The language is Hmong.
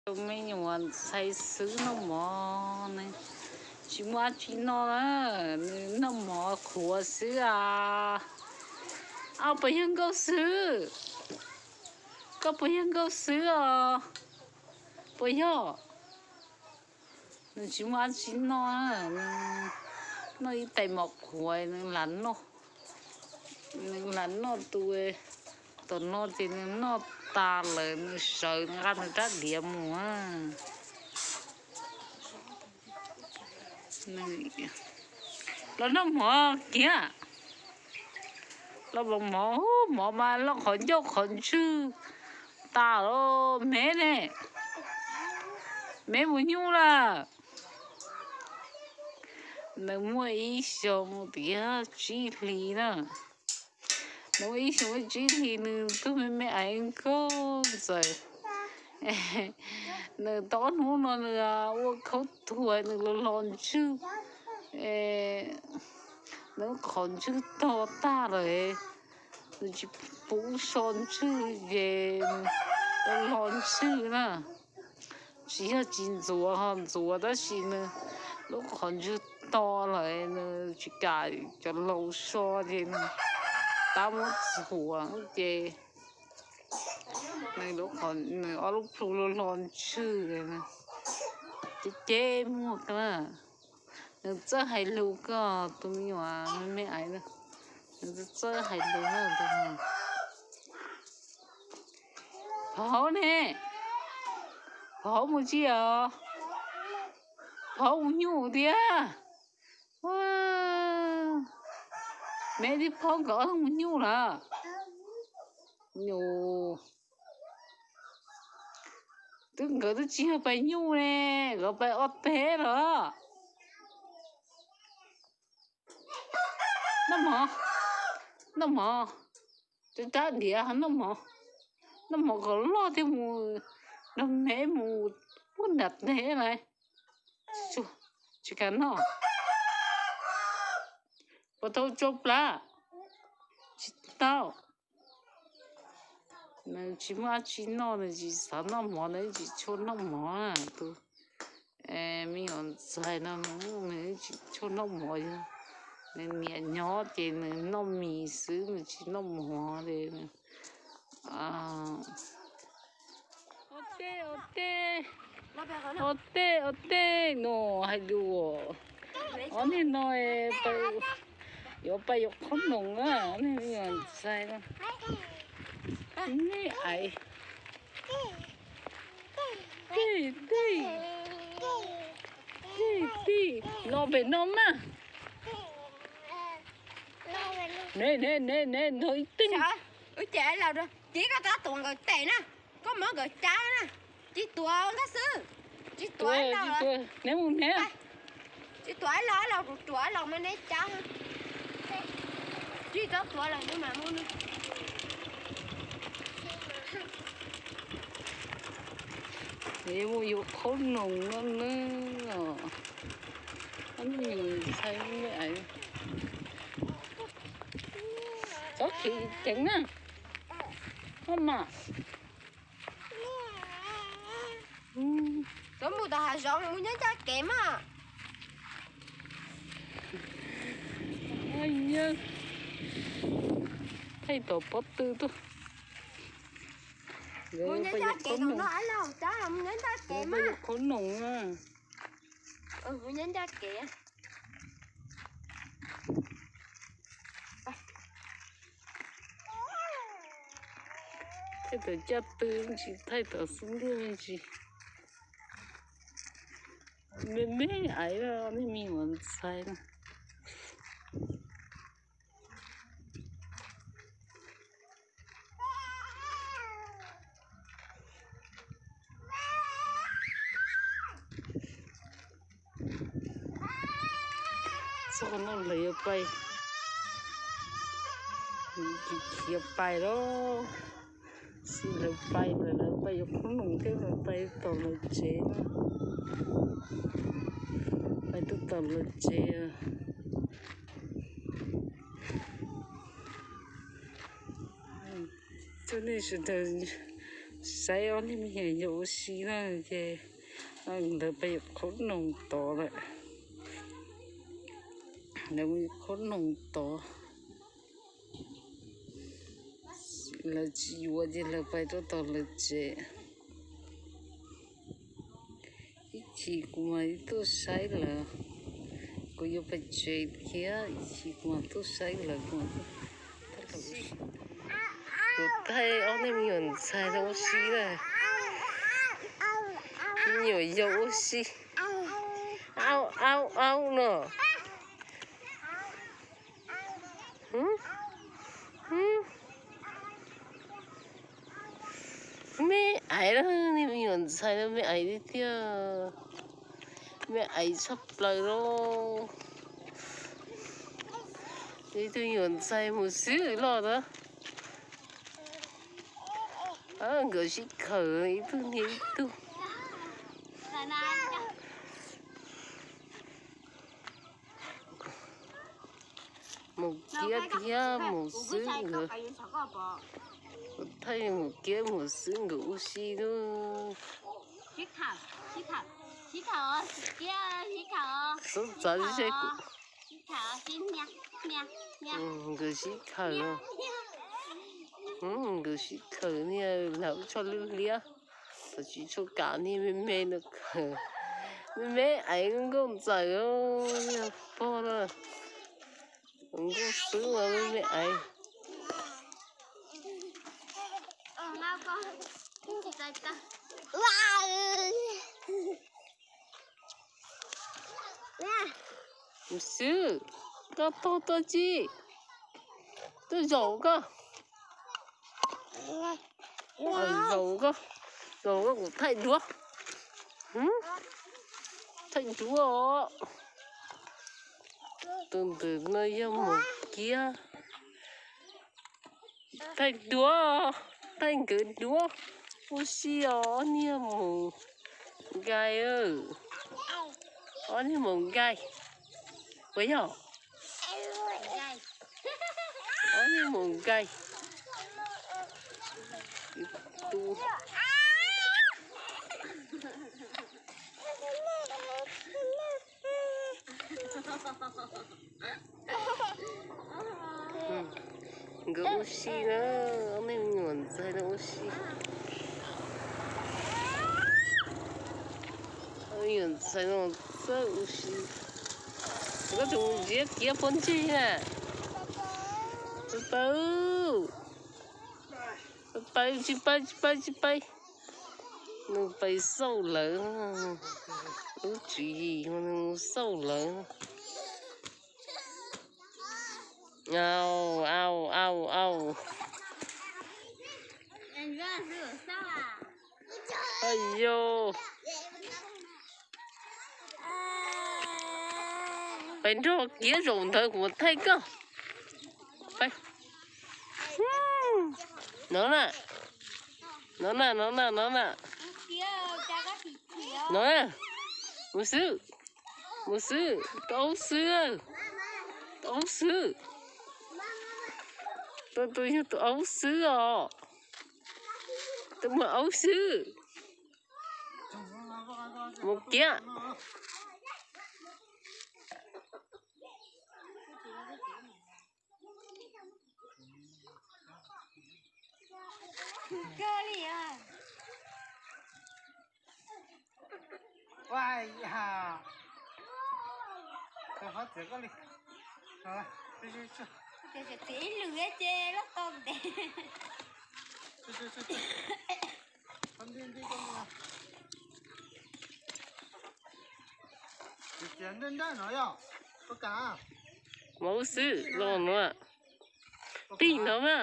Me nyuam ntxhais xwb noj mov, nws tsis muaj dab tsi noj na, nws noj mov qhuav xwb a. Au, puas yog nkauj xwb? Koj puas yog nkauj xwb os? Puas yog? Nws tsis muaj dab tsi noj, noj ib tais mov qhuav nws lam noj. Nws lam noj tus, tom no ces nws noj tas lawm nws sawv nqa nws rab diav mus. Los noj mov kiag. Los mov, mov mas loj qhov ncauj qhov ntswg tas los me ne. Me mus nyuj lawm. Nws muaj ib xyoo tias tsib hlis na. Nws muaj ib xyoo tsib hlis nws tug me me aiv nkauj ntxawm. Nws tau ob hnub no nws ua khaub thuas nws los los ntswg. Nws qhov ntswg to tag lawm, nws tsis pub so ntswg ces los los ntswg na. Tsis yog tsis ntxuav ho ntxuav tab sis nws lub qhov ntswg to lawm nws tsis kam cov laus so ces nws tab muab txhuam ces nws ob lub plhu los los ntswg. Ces ces muag kawg na. Nws txawj hais lus kawg tus me nyuam me me aiv na. Nws txawj hais lus na. Phauj ne, phauj mus tsi os? Phauj mus nyuj thiab. Me thiab phauj nkawd mus nyuj lawm. Nyuj, twb nkawd twb tsis yog pais nyuj ne, nkawd pais ua teb lawm. Noj mov, noj mov, rab diav noj mov, noj mov kom loj thiaj mus nrog me mus puag nram teb lawm. Tsis kam noj. Puas tau tso plab? Tsis tau. Nws tsis muaj dab tsi noj nws tsis xav noj mov nws tsis tshua noj mov. Tus me nyuam ntxhais no nws tsis tshua noj mov, yog nws niam nyob ces nws noj mis xwb nws tsis noj mov li. Ua tej, ua tej, ua tej, ua tej no hais lus. Ob niag no yuav pais yuav qhob noom na, ob niag me nyuam ntxhais no. Nej aiv. Tij, tij, tij, tij, los pem no mas. Ne, ne, ne, ne, nrog ib teg. Wb ces laus, cia koj rov tuav nkawd tes na, koj muab nkawd cab na, tsis tuav ntag xwb, tsis tuav, neb mus neb. Tsis tuav los, los kuv tuav los mas neb cab. Tsis txhob tuav los, neb mas muab. Nws yuav mus yuav qhob noom no na. Ob niag me ntxhais me aiv. Txhob chim ceev na. Koj mas. Txhob mus tom hav zoov, mus nyob ncaj kev mas. Thaij tom pob tw tuaj. Mus nyob ncaj kev, mus nyob ncaj kev mas. Qhob noom na. Mus nyob ncaj kev. Thaij tom caj tw me ntsis, thaij tom xub ntiag me ntsis. Me me aiv, nej me nyuam ntxhais na. Txog no lawv yuav pais, khiav pais lawm. Xij lawv pais lawm, lawv pais yuav qhob noom thiab, lawv pais tom lawv tsev. Pais tuaj tom lawv tsev. Coj nej sawv daws Saib ob niag me nyuam yau ua si na ces lawv pais yuav qhob noom tod lawm. Lawv mus yuav qhob noom tod. Lawv tsis yuav ces lawv pais rau tom lawv tsev. Ib chim kuv mam li tuaj saib lawv. Kuv yuav pais tsev thiab, ib chim kuv mam tuaj saib lawv. Kuv thaij ob niag me nyuam ntxhais no ua si na. Me nyuam yau ua si. Au au au no. Me aiv, niag me nyuam ntxhais no me aiv tiag tiag. Me aiv tshaj plaws lauj. Ib tug me nyuam ntxhais mus xwb loj na. Nkawd sib khawm ib tug niag ib tug. Mus kiab thiab mus xwb nkawd. Thaij mus kiab mus xwb nkawd ua si lawm. Xub txav seb kuv, nkawd sib khawm. Nkawd sib khawm niag lam ua tsho lwj liab. Tsis tshua kam niag me me no khawm. Me me aiv nkauj ntxawm, niag pog na. Nkauj xwb mas me me aiv. Mus xwb, koj tog tuaj tsi? Tuaj zaum koj. Zaum koj, zaum koj kuv thaij duab. Thaij duab os. Tus ntawm no yog mus kiab. Thaij duab, thaij nkawd duab. Ua si os, ob niag mus nkaij. Ob niag mus nkaij. Puas yog? Ob niag mus nkaij. Nkawd ua si na, ob niag me nyuam ntxhais no ua si. Ob niag me nyuam ntxhais no txawj ua si. Koj tseem mus nrhiav kiab pob ntseg na. Pab pawg, pab pawg, tsis pab, tsis pab, tsis pab. Nws pais xauj lawv, lub tswv yim nws mus xauj lawv. Au au au au. Yog, pais nrog kiab zaum ntawd kuv thaij koj. No na, no na, no na, no na. No na, mus xwb, mus xwb, tus aub xwb, tus aub xwb. Tus, tus yog tus aub xwb os. Tus muaj aub xwb. Mus kiab. Txiv ib lwm ces loj tau ntev. Mus xwb los no. Tig no na.